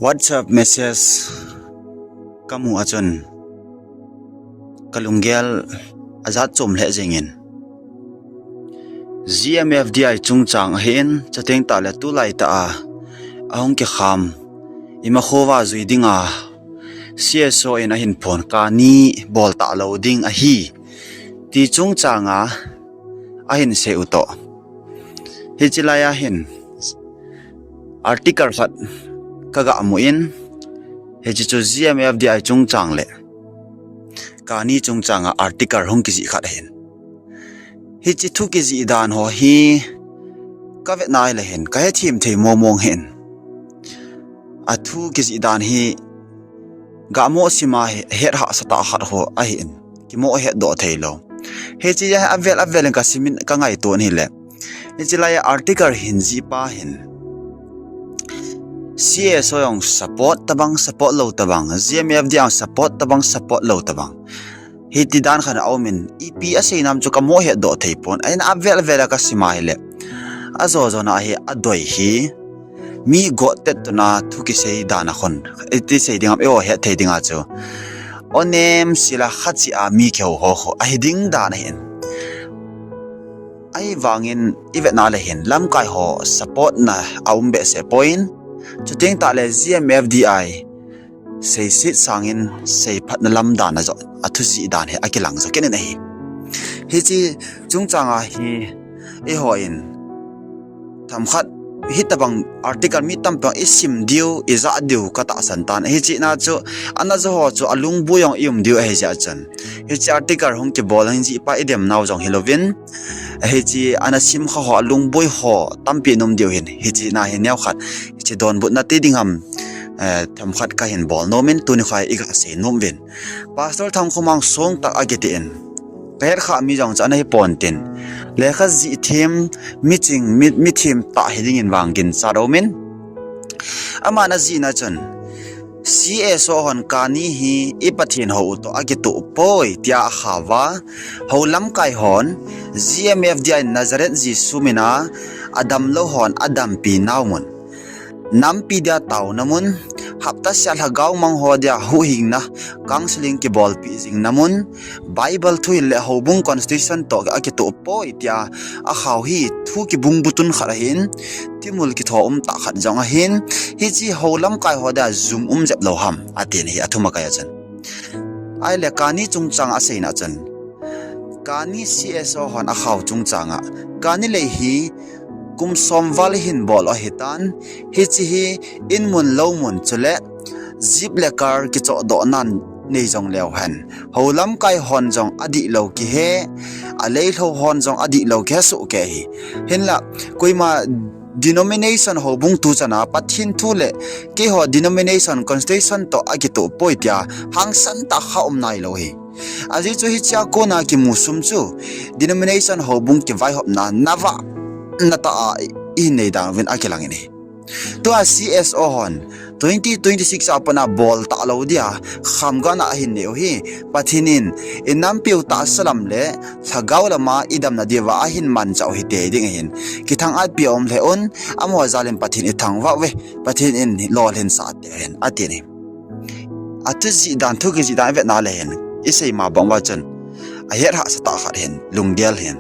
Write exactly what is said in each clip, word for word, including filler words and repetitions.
WhatsApp message kamu a chun kalunggel ajat chom lheh jengin, GMFDI chungchang ahin, chuteng tahle tulai tah a ahung kikham, ima khova jui dinga CSO in ahin phon, kani bol talou ding ahi, ti chungchang a ahin sei u toh. Hiche lai ahin article khat kaga mu in, hiche chu GMFDI chungchang le kani chungchang a article hung kijih khat ahin. Hiche thu kijih dan ho hi kavet nai le hin kahethem thei momong hin. Athu kijih dan hi gamo sima hi het hahsa tah khat ho ahin. Kimo hetdoh theilou. Hiche a avel avel in kasimin kangaito in hile, hiche lai a article hin jih pa hin CSO jong support tabang, support lou tabang, GMFDI jong support tabang, support lou tabang, hiti dan khat aumin, ipi asei nam chu kamo hetdoh thei pon. Ahin avel avel a kasima hile, ajo jona hi adoi hi mi gottet tuna thu kisei dan a khun, iti sei ding ham, eiho het thei dinga chu onem sila khat cheh a mi kihou ho khu ahi ding dan ahin. Ahivangin ivet na le hin lamkai ho support na aum behseh poi, chuteng tahle GMFDI seiset sangin seiphatna lam dan a joh, athu jih dan hi akilang joh kit in ahi. Hiche chungchang a hi eihon themkhat hitabang article mi tampi isim diu, ijah diu katahsan tan. Hiche na chu ana jo ho chu alungboi jong ium diu ahi jeh chun, hiche article hung kibol hung jih pa idem nau jong hilouvin, hiche ana sim kha ho alungboi ho tampi in um diu hin, hiche na hi neokhat hiche donbutna ti ding ham, eh, themkhat kahin bol nomin tuni kha iga sei nom uvin. Pastor Thangkhomang Songtah akiti in, kahet kha mi jong chu ana hi pon tin, lekha jih them, miching, mi, mithem tah hi dingin vang ginchat aumin, aman ajihna chun, CSO hon kani hi i Pathen hou u toh akitoh poi tia akhao va, hou lamkai hon GMFDI Nazareth Jesu mina adamlou hon adampi nau mun, nampi dia taona mun, hapta sia lhagao mang ho dia huhhingna, counseling kibolpi jingna mun, Bible thuhil le houbung constitution toh akitoh poi tia akhao hi thu kibungbutun khat ahin, thimul kitho um tah khat jong ahin, hiche hou lamkai ho dia jum um jep lou ham atin ahi, athumakai a chun. Ahile kani chungchang a aseina chun, kani CSO hon akhao chungchang a, kani lei hi kum som val ihin bol u ahitan, hiche hi inmun loumun chule jeep le car kichohdohna nei jong leu hen, hou lamkai hon jong adihlou kihe, aleilhou hon jong adihlou kihe sohkei ahi. Hinla koima denomination houbung tu chana Pathen thu le keiho denomination constitution toh akitoh poi tia hangsan tah kha um nailou ahi. Ajeh chu hichea kona kimu sum chu denomination houbung kivaihopna navah natah a ihin nei dan uvin akilang in ahi. Tua CSO hon twenty twenty-six a pat a bol talou dia khamgahna ahin nei u hi, Pathen in inampiu tahsa lam le lhagao lama idamna diuva ahin manchah u hite ding ahin, kithang-atpi aum lheh un, amaho jal in Pathen ithangvah uve, Pathen in lolhinsah te hen atin ahi. Athu jih dan, thu kijih dan ivet na le hin, isei ma bang uva chun ahet hahsa tah khat hin, lunggel hin,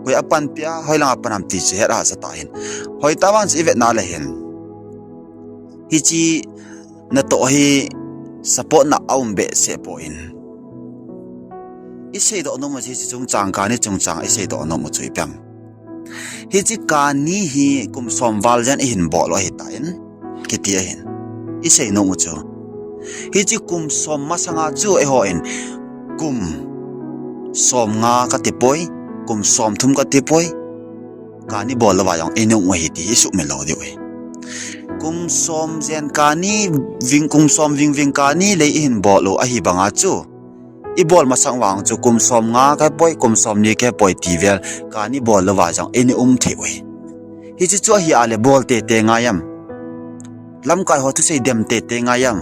koi apanpia, hoilanga pan ham ti chu het hahsa tah hin, hoitah vang chu ivet na le hin, hiche natoh hi support na aum behseh poi. Iseidoh nom u chu hiche chungchang, kani chungchang iseidoh nom u chu ipi ham, hiche kani hi kum som val jen ihin bol u ahitan, kiti ahin, isei nom u chu, hiche kum som masanga chu eihon kum somnga kati poi, kum somthum kati poi, kani bol louva jong ium u ahi ti isuhmil lou diu ahi. Kum som jen kani, ving kum som vingving kani lei ihin bol u ahi banga chu, ibol masang vang chu kum somnga kahepoi, kum somni kahepoi ti vel kani bol louva jong ium thei u ahi. Hiche chu ahi a le bol teitei ngai em? Lamkai ho thusei dem teitei ngai em?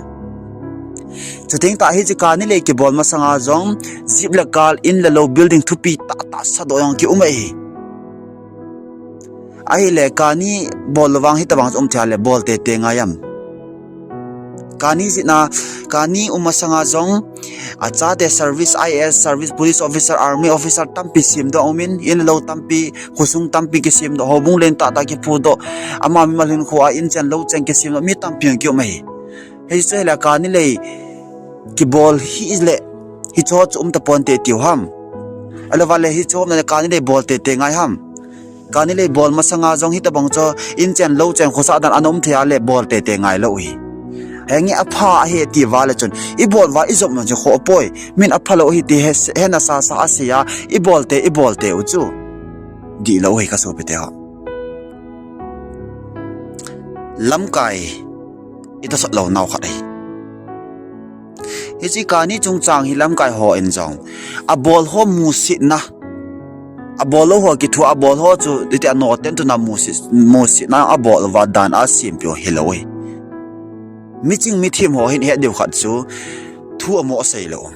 Chuteng tah hiche kani lei kibol masanga jong jeep le car, in le lou, building thupi tahtah sadoh jong kium ahi. Ahile kani bol lou vang hitobang chu um thei a le bol teitei ngai em? Kani jihna, kani um masanga jong, achate service, I A S service, police officer, army officer tampi semdoh umin, in le lou tampi, khosung tampi kisemdoh, houbung len tahtah kiphudoh, ama mimal hinkhoa in cheng lou cheng kisemdoh, mi tampi jong kium ahi. Hichu hile kani lei kibol hile, hicho chu um tapon te tiu ham. Ahilouvale hicho umna le kani lei bol tete ngai ham. Kani lei bol masanga jong hitobang chu in cheng lou cheng khosah dan ana um thei a le bol tete ngai lou hi. Henge apha ahi ti vale chun, ibol uva ijop nom chu khoh poi. Min apha lou hi ti he, hena sasa asei a, ibol te, ibol te u chu. Dihlou hi kasopite ho. Lamkai, itahsan lou nau khat ahi. Hiche kani chungchang hi lamkai hon jong, abol ho musetna, abol lou ho kithu, abol ho chu, iti a noten tuna muset, musetna abol uva dan a sempeh u hilou hi. Miching mithem ho hin het diu khat chu, thu amo seilou.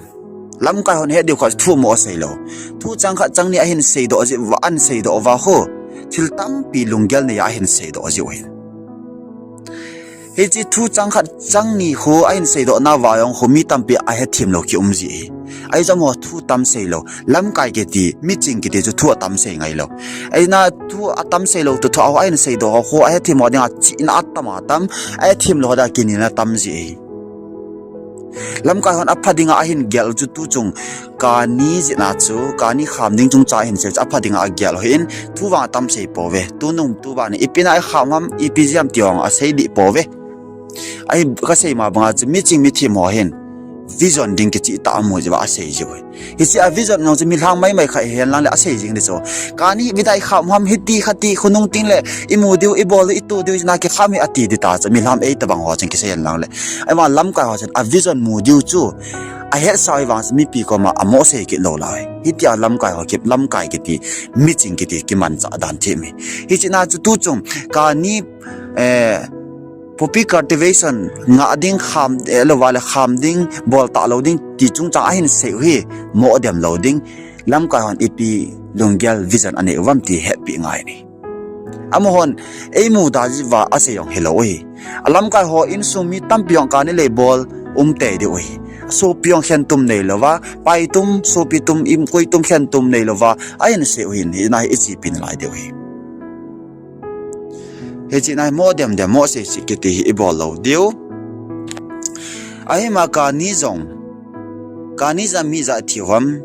Lamkai hon het diu khat thu amo seilou. Thu chang khat chang ni ahin seidoh jeh uva, ahin seidoh uva ho. Thil tampi lunggel nei a ahin seidoh jeh u hin. Hiche thu chang khat chang ni khu ahin seidoh nauva jong khu mi tampi ahethem lou kium ji hi. Ahi jong ho thu tam seilou. Lamkai kiti, miching kiti chu thu atam sei ngailou. Ahina thu atam seilou toh thu a ho ahin seidoh ho khu ahethem ho dinga chihna atam atam, ahethem lou ho dinga kinelna tam ji hi. Lamkai hon apha dinga ahin gel chu tuchung kani jihna chu, kani kham ding chungchang ahin sei chu apha dinga agel u hin, thu vang atam sei pouve. Tunung tuvang ni ipi na ikham ham, ipi jeh ham ti ho asei dih pouve. Ahi kasei ma banga chu miching mithem ho hin vision ding kicheh tah amu jeh uva asei jiu hi. Hiche a vision jong chu milham maimai khat hihen lang le asei jing ding chu. Kani ipi dia ikham ham, hiti khati khonung teng le imu diu, ibol diu, ito diu, ijat na kikham hi ati ding ta chu milham eitobang ho chun kisei hen lang le. Ahivang lamkai ho chun a vision mu diu chu ahetsa u ahivang chu mipi koma amo sei kit lou lai. Hitia lamkai ho ki, lamkai kiti, miching kiti kimanchah dan them hi. Hiche na chu tuchung kani, eh, poppy cultivation ngah ding kham, eh, lou vale kham ding, bol talou ding ti chungchang ahin sei u hi, mo dem lou ding, lamkai hon ipi lunggel vision anei uvem ti hetpeh ngai ni. Amahon eimu da jeh uva asei jong hilou hi. Alamkai ho insung mi tampi jong kani lei bol um tei diu hi. Sopi jong khentum neilouva, paitum, sopi tum, im koi tum khentum neilouva ahin sei u hin, hina hi ichepi nalai diu hi. Hiche na hi mo dem dem, mo sei sei kiti hi ibol lou diu. Ahima kani jong, kani jeh a mi ijat thi uham,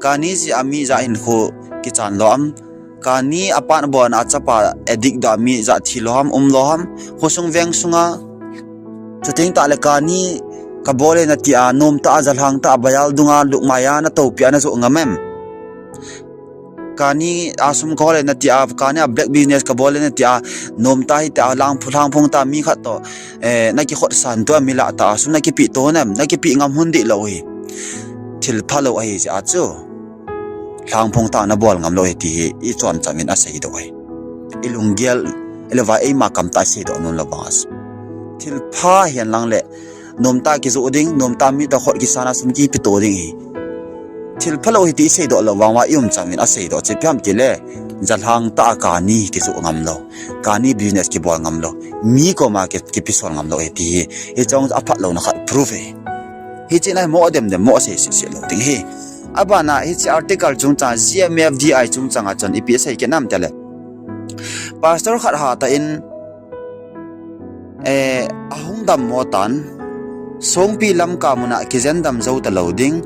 kani jeh a mi ijat hinkho kichan lou ham, kani apan abolna a chapa addict doh a mi ijat thi lou ham, um lou ham, khosung veng sunga. Chuteng tahle kani kabol e natia, nomtah a, jalhang tah a, bazar dunga lukmai a natoupi a najoh ngam em? Kani a sum kahol e natia, kani a black business kabol e natia, nomtah hitia, lhangphung, lhangphung tah a mi khat toh, eh, nakikhotsan tua, mi lah tah a sum nakipeh to nem, nakipeh ngam hon dih lou hi. Thil phalou ahi jeh a chu lhangphung tah nabol ngam lou hi ti hi ichomcham in aseidoh hi. Ilunggel, ilouva eima kamtah a seidoh nom lou banga chu. Thil pha hihen lang le, nomtah a kijoh ding, nomtah a mi toh khut kisan a sum kipeto ding hi. Thil phalou hi ti iseidoh lou vang uva iumcham in aseidoh chu ipi ham tile, jalhang tah a kani kijoh ngam lou, kani business kibol ngam lou, mi koma ki, kipeson ngam lou hi ti hi, hiche jong aphatlouna khat proof hi. Hiche na hi mo dem dem, mo sei sei sei lou ding hi. Abana hiche article chungchang, G M F D I chungchang a chun ipi asei kit nam tile, pastor khat hatah in, eh, ahung dammo tan, Songpi Lamka muna kijen dam jou talou ding,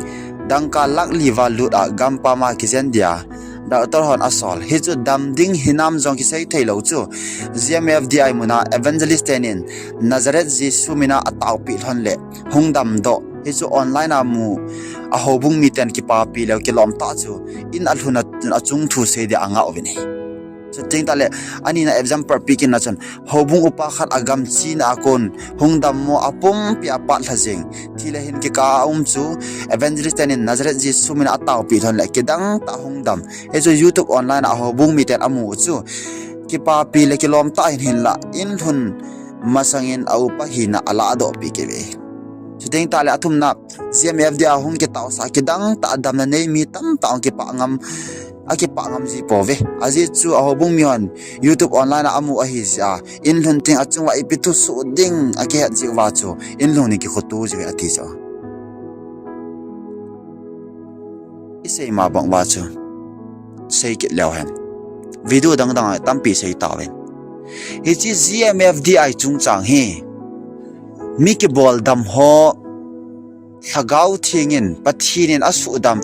dangka lakh li val lut a gampam a kijen dia, doctor hon asol. Hichu dam ding hinam jong kisei theilou chu, G M F D I muna evangelist tenin Nazareth Jesu mina ataopeh lhon le hung damdoh. Hichu online a mu a houbung miten kipapi leu kilom tah chu, in alhun a, achung thu sei dia angah uvin ahi. Chuteng tahle, anina example peh kit na chun, houbung upa khat a gam china a kon hung dammo a pumpi a pat lha jeng, thi le hin kikah a um chu, evangelist tenin Nazareth Jesu mina ataopeh lhon le kidang tah hung dam. Hichu YouTube online a houbung miten amu chu, kipapi le kilom tah hin hinlah, in lhun masangin a upa hina alahdohpeh kit uve. Chuteng tahle athumna, G M F D I a hung kitaosah kidang tah damna nei mi tamtah hung kipah ngam, akipah ngam ji pouve. Ajeh chu ahoubung mihon YouTube online a amu ahi jeh a, in lhun teng achunga ipi thu soh ding akihet jeh uva chu, in lhun ni kikhoto jiuve ati chu. Isei ma bang uva chu, sei kit leu hen. Video dang dang a tampi sei tauvin. Hiche G M F D I chungchang hi, mi kibol dam ho, Lhagao Theng in, Pathen in asuhdam,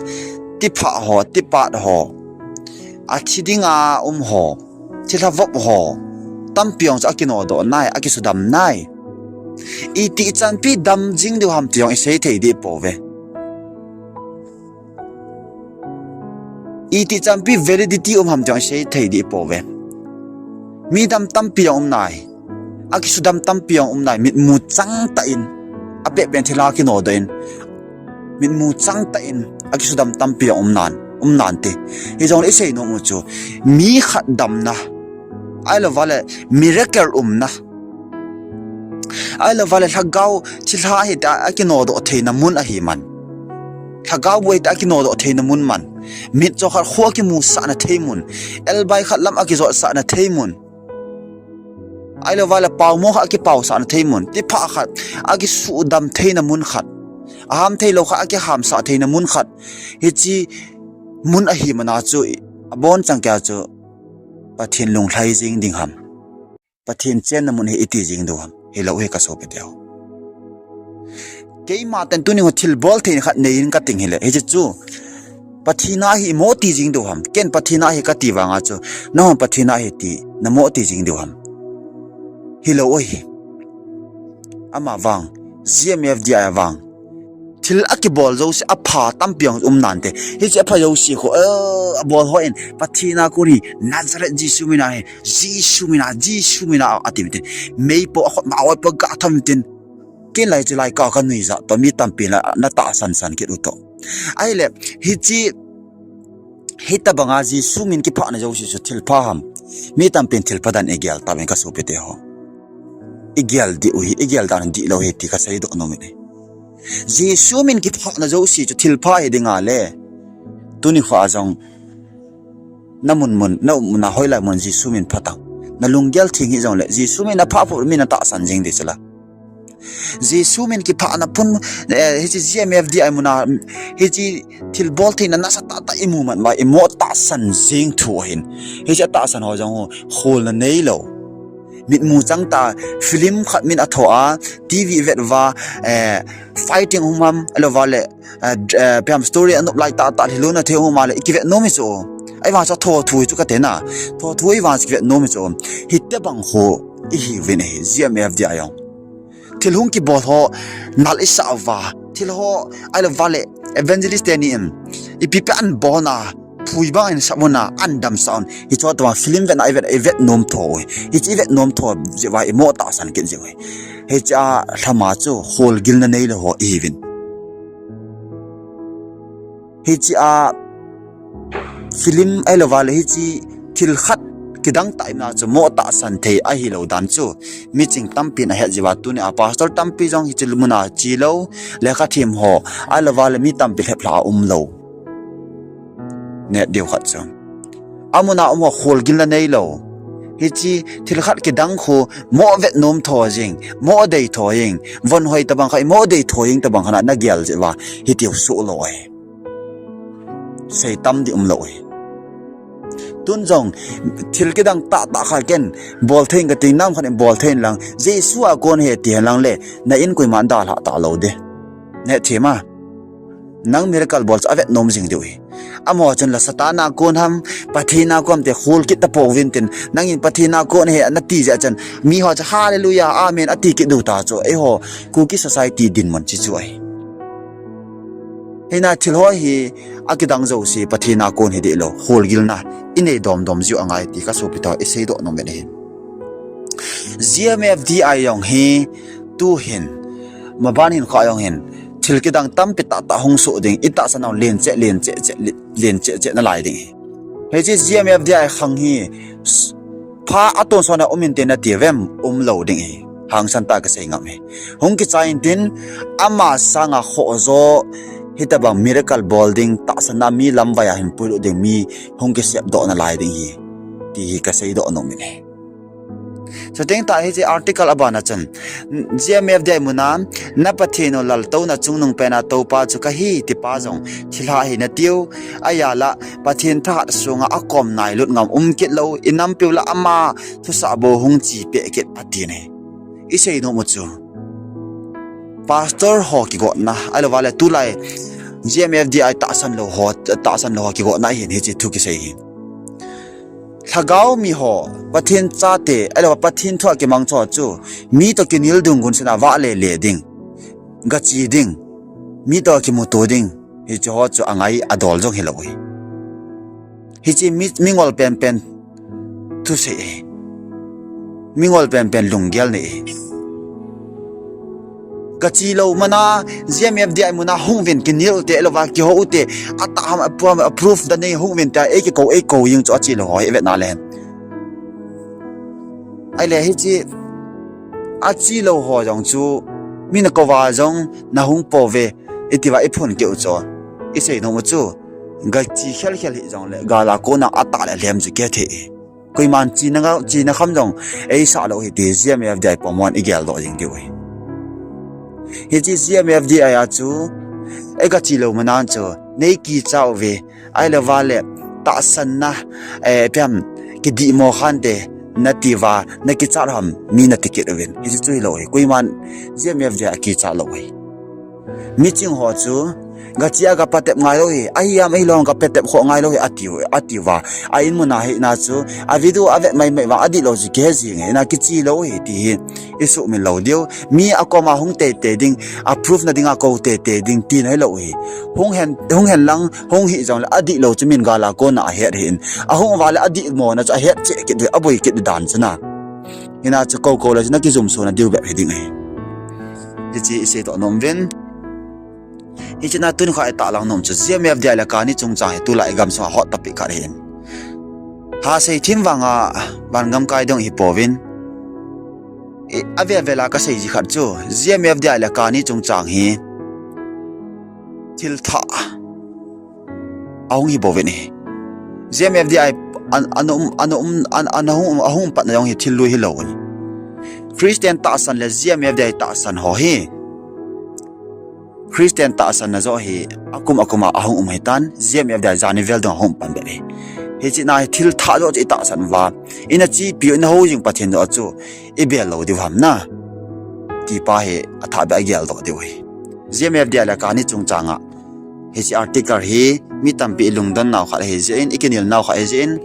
tipha ho, tipat ho, athi dinga um ho, thilha vop ho, tampi jong chu akinodoh nai, akisudam nai. Iti ichanpi dam jing diu ham ti jong isei thei dih pouve. Iti ichanpi validity um ham ti jong isei thei dih pouve. Mi dam tampi jong um nai. Akisudam tampi jong um nai. Mitmu changtah in, apehpen thilha kinodoh in, mitmu changtah in akisudam tampi jong um nan, um nante. Hijongle isei nom u chu, mi khat damna, ahilouva le miracle umna, ahilouva le lhagao thilha hiti a akinodoh theina mun ahi man. Lhagao bu hiti a akinodoh theina mun man. Mitcho khat kho akimusahna thei mun. Elbai khat lam akijotsahna thei mun. Ahilouva le paomo khat akipaosahna thei mun. Tipha khat akisuhdam theina mun khat. Aham theilou khat akihamsah theina mun khat. Hiche mun ahi man a chu, abonchan keiya chu Pathen lunglhai jing ding ham, Pathen chenna mun ahi iti jing diu ham, hilou hi kasopiteho. Keima ten tuni ho thilbol thei khat nei in kating hile, hiche chu Pathen a ahi imo ti jing diu ham, ken Pathen a ahi kati vanga chu, nahon Pathen a ahi ti namo ti jing diu ham, hilou ahi. Amavang, G M F D I vang, thil akibol jouse apha tampi jong um nante. Hiche apha jouse kho, eh, abol hon Pathen a kon hi, Nazareth Jesu min a hi, Jesu min a, Jesu min a ati tin, meipo akhut ma oi po ga tham tin. Ken lai hiche lai ka kanuijat toh mi tampin la natahsan san kit u toh. Ahile, hiche, hitobanga Jesu min kiphahna jouse chu thilpha ham? Mi tampin thilpha dan igel tauvin kasopiteho. Igel dih u hi, igel dan dihlou hi ti kaseidoh nom in ahi. Jesu min kiphahna jouse chu thilpha hi dinga le, tuni kho a jong namun mun, naum mun a hoilai mun Jesu min phatang. Nalunggel theng hijongle Jesu min aphah phat mi natahsan jing ding chula. Jesu min kiphahna phun, eh, hiche G M F D I mun a, hiche thilbol theina nasatah tah imu man uva imo tahsan jing thu ahin. Hiche atahsan ho jong ho, kholna neilou. Mitmu changtah, film khat min atho a, T V ivet uva, eh, fighting um ham, ahilouva le, eh, ipi ham story anop lai tahtah lhiluna thei um a le, ikivet nom hi chu. Ahivang chu atho thu hi chu katena. Tho thu ahivang chu kivet nom hi chu. Hitobang kho ihiuvin ahi, G M F D I jong. Thil hung kibol ho nal isah uva, thil ho, ahilouva le evangelist teni in ipi ipi anbolna, phui bang in sah un a, andamsah un. Hiche tobang film vetna ivet, ivet nom tho u. Hiche ivet nom tho jeh uva imo tahsan kit jeh u. Hiche a lhama chu kholgilna neilou ho ihiuvin. Hiche a film ahilouva le hiche thil khat kidang tah in a chu mo tahsan thei ahilou dan chu miching tampin ahet jeh uva, tuni a pastor tampi jong hiche mun a chelou, lekha them ho, ahilouva le mi tampi lheplhah a umlou. Net diu khat chu, amun a um ho kholgilna neilou. Hiche thil khat kidang khu mo vet nom tho jing, mo dei tho jing, von hoi tobang khat mo dei tho jing tobang khat a nagel jeh uva hitiu soh lou ahi. Sei tam ding umlou ahi. Tun jong thil kidang tahtah khat ken bol thei in kati, nam khat in bol thei in lang, Jesu a kon ahi ti hen lang le, na in koiman dalhah talou ding. Neh thim a, nang miracle bol chu avet nom jing diu ahi. Amaho chun la Satan a kon ham, Pathen a kon ham ti khol kit tapouvin tin, nangin Pathen a kon ahi nati jeh chun, miho chu hallelujah, amen ati kit diu ta chu, eiho Kuki society dinmun chu chu ahi. Hina thil ho hi akidang jouse Pathen a kon hi deh lou, kholgilna inei domdom jiu angai ti kasopiteho iseidoh nom in ahi. G M F D I jong hi tuhin, maban hinkho jong hin, thil kidang tampi tahtah hung soh ding, itahsan u len cheh, len cheh cheh, len cheh cheh nalai ding ahi. Hiche G M F D I khang hi, pha atonsot a um inte nati uvem, umlou ding ahi. Hangsan tah a kasei ngam ahi. Hung kichai intin, ama sanga khoh jo, hitobang miracle bol ding, tahsanna mi lamvai a hin puilut ding mi hung kisepdoh nalai ding ahi, ti hi kaseidoh nom in ahi. Chuteng tah hiche article a bana chun, G M F D I muna, na Pathen u laltouna chungnung pena toupa chu kahi tipa jong thilha hi natiu, ahinla Pathen thahat sunga akom nailut ngam um kit lou, inampiu lah a ama thusah bou hung chepeh kit atin ahi. Isei nom u chu, pastor ho kigotna, ahilouva le tulai G M F D I tahsan lou ho, tahsan lou ho kigotna ahin hiche thu kisei hi. Lhagao mi ho, Pathen chate, ahilouva Pathen thu a kimang ho chu, mi toh kinel dungun sunga vahle le ding, gache ding, mi toh kimuto ding, hiche ho chu angai adol jong hilou ahi. Hiche mi, mingol penpen thusei ahi. Mingol penpen lunggel nei ahi. Gache lou mana, G M F D I muna hung uvin, kinel ute, ahilouva kihou ute, ataham, approve da nei hung uvin tia eikikou, eikou jing chu ache lou ho hi vetna le hen. Ahile hiche ache lou ho jong chu, mi nakou va jong nahung pouve, itiuva iphun keu chu, isei nom u chu, gache khelkhel hijongle gal a kona atah le lhem chu kithei. Koiman chena, chena kham jong eisah lou ahi ti G M F D I pumon igeldoh jing diu ahi. Hiche G M F D I a chu, igache lou mana chu, neikicha uve, ahilouva le tahsanna, eh, ipi ham, kidihmo khante natiuva nakichat ham, mi nati kit uvin. Hiche chu hilou ahi. Koiman G M F D I a kichat lou ahi. Miching ho chu, gache a gapatep ngailou ahi, ahi ham ahilou gapatep khoh ngailou ahi, atiu, atiuva. A in muna hina chu, a video avet maimai uva, adihlou chu kihe jing ahi, hina kiche lou ahi ti hi isuhmil lou diu. Mi akoma hung teitei ding, approve na dinga kou teitei ding tina hilou ahi. Hung hen, hung hen lang, hung hijongle adihlou chu min gal a kona ahet ahin. Ahung uva le adihmona chu ahet cheh kit diu, aboi kit diu dan chu na. Hina chu kou kou le chu nakijumsona diu bep hiding ahi. Hiche iseidoh nom uvin. Hiche na tuni kha itahlang nom chu G M F D I le kani chungchang hi tulai igamsunga hot topic khat ahin. Hasei thim vanga vangam kai dong hipouvin. I, avel vel a kasei ji khat chu G M F D I le kani chungchang hi thil thah ahung hibouvin ahi. G M F D I an, an um, an um, an, an ahung, ahung patna jong hi thil lui hilou ahi. Christian tahsan le G M F D I tahsan ho hi, Christian tahsanna joh hi akum akum a ahung um ahitan, G M F D I jani vel dong ahung pan bep ahi. Hiche na hi thil thah joh chu itahsan uva, ina chepiu, ina hou jing Pathen joh chu ibel lou diu ham na, tipa hi athah beh a igeldoh diu ahi. G M F D I le kani chungchang a hiche article hi mi tampi ilungdon nau khat ahi jeh in, ikinel nau khat ahi jeh in,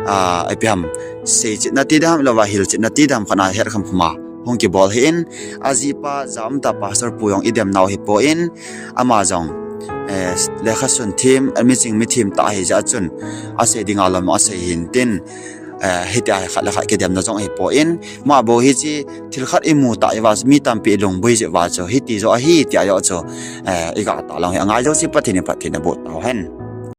a, ipi ham, seichetna ti dam, ahilouva hilchetna ti dam khat a het kham kham a hung kibol ahin, ajehpa Jamta Pastor pu jong idem nau hipon, ama jong, eh, lekhasun them, miching mithem tah ahi jeh a chun, asei dinga lom asei hintin, eh, hitia hi khat le khat kidemna jong ahipon, ama bou hiche thil khat imu tah uva, mi tampi ilungboi jeh uva chu, hiti joh ahi tia joh chu, eh, iga tahlang hi, angai jouse Pathen in phatthei naboh tauhen.